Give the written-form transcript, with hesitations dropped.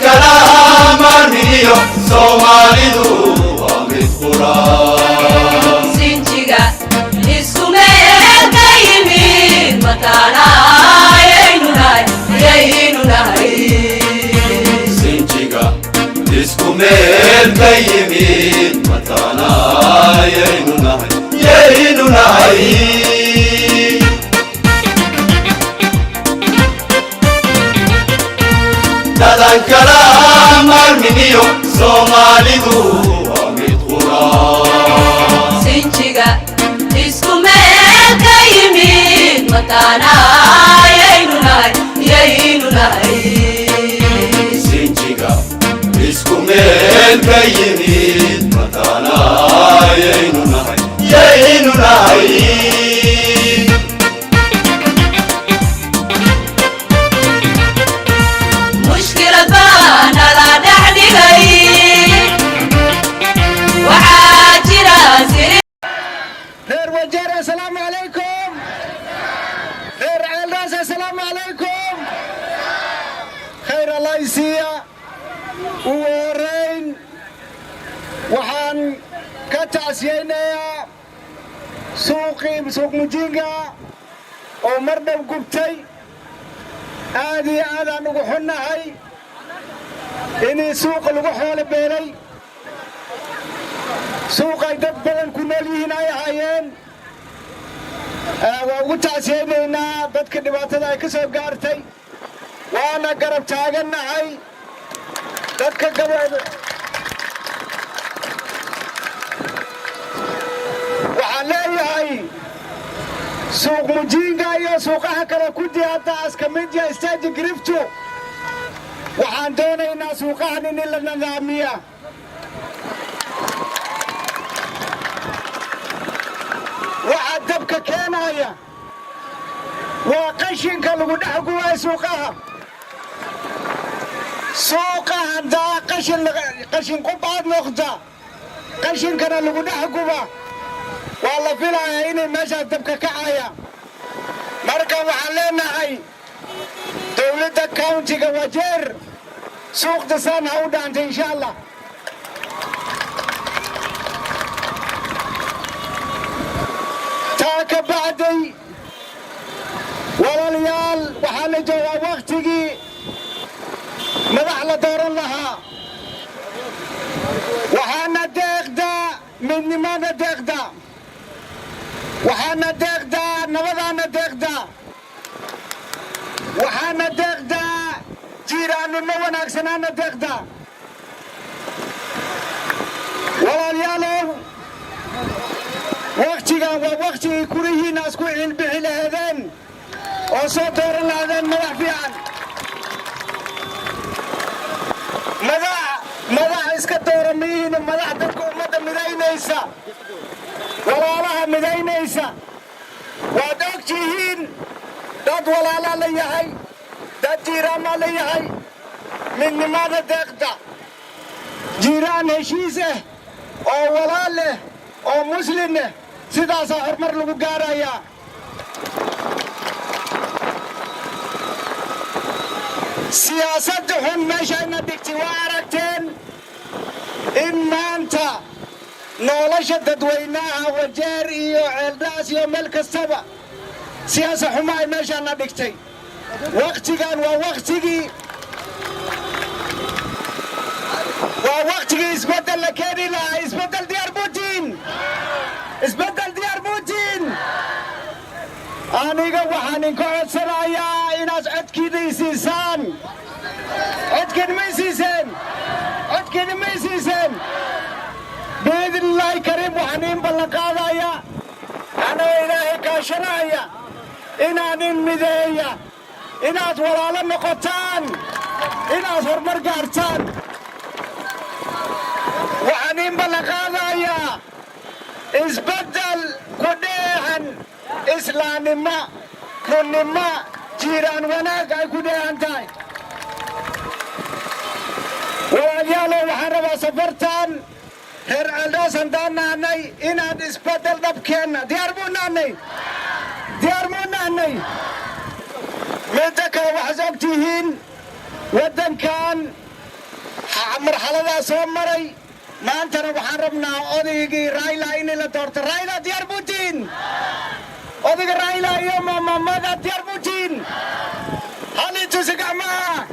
Dhadankala maarminiyo, Soomaalidu waa mid qura. Sinjiga isku meel ka yimid, mataanayaynu nahay, ayaynu nahay. Sinjiga isku meel ka yimid, mataanayaynu nahay, yaynu nahay. Dhadankala maarminiyo, Soomaalidu waa mid qura. Sinjiga isku meel ka yimid, mataanayaynu nahay, yaynu nahay. Sinjiga isku meel ka yimid, mataanayaynu nahay, yaynu nahay. Mushkilad baa nala dhex dhigay, waxaa jira siri. Reer Wajeer, assalaamu calaykum. Reer Ceeldaas, assalaamu calaykum. Khayr Allah isiiya. Ugu horrayn waxaan ka tacsiyaynayaa suuqii Suuq Mujinga oo mar dhow gubtay. Aad iyo aadaan ugu xunnahay inii suuqa lagu xoolo beelay, suuqay dad badan ku nool yihiin ay ahaayeen. Waa ugu tacsiyaynaynaa dadka dhibaatada ay ka soo gaartay, waana garab taagannahay dadka gabadh. Waxaan leeyahay Suuq Mujiinga iyo suuqaha kale kudi hadda aska mid yahay staaji griftu. Waxaan doonaynaa suuqahan in la nidaamiya. Waxaa dabka keenaya waa qashinka lagu dhex gubayo suuqaha. Suuqa haddaa qashin qashin qubaad noqda, qashinkana lagu dhex guba, waa la filayaa inay meeshaas dabka kacaya. Marka waxaan leenahay dowladda county-ga Wajeer, suuqda saan ha u dhaantay, insha Allah. Taa ka bacday, walaalayaal, waxaa la joogaa wakhtigii madax la dooran lahaa. Waxaana deeqdaa midnimana deeqdaa, waxaana deeqdaa nabadaana deeqdaa, waxaana deeqdaa jiiraannimo wanaagsanaana deeqdaa. Walaalyaalow, wakhtigan waa wakhtigii kurihiinna isku cilbixi laheedeen oo soo dooran lahaadeen madax fiican. Madax iska doora miyihiina, madax dadka ummadda midaynaysa, walaalaha midaynaysa. Waad og tihiin, dad walaalaa la yahay, dad jiiraanaa la yahay. Midnimada deeqda, jiiraan heshiis ah oo walaal leh oo muslim ah, sidaasaa horumar lagu gaarayaa. Siyaasadda xun meeshayna dhigtay waa aragteen, in maanta nolosha dadweynaha Wajeer iyo Ceeldhaas iyo meel kastaba siyaasa xumo ay meeshaana dhigtay. Wakhtigan waa wakhtigii isbeddel la keeni lahaa. Isbeddel diyaar buutiin? Isbeddel diyaar buutiin? Aniga waxaan inka codsanayaa inaad codkiina isiisaan. Codkiina ma isiiseen? Codkiina ma isiiseen? Biidnillaahi kariim, waxaan iin ballanqaadaya anoo Ilaahay kaashanaya inaan in mideeya, inaad walaalo noqotaan, inaad horumar gaartaan. Waxaan iin ballanqaadayaa isbeddel ku dheehan islaamnimo, runnimo, jiiraan wanaag ay ku dheehan tahay. Walaalyaalow, waxaan rabaa safartan reer Ceeldhaas haddaan nahnay inaan isbeddel dhabkeenna. Diyaar muu nahnay? Diyaar muu nahnay? Midda kale, waxaad og tihiin waddankan Marxaladaa soo maray. Maantana waxaan rabnaa odaygii Raila in la doorto. Raila diyaar butiin? Odayga Raila iyo mamamada diyaar butiin? Hali tusi gacmaha.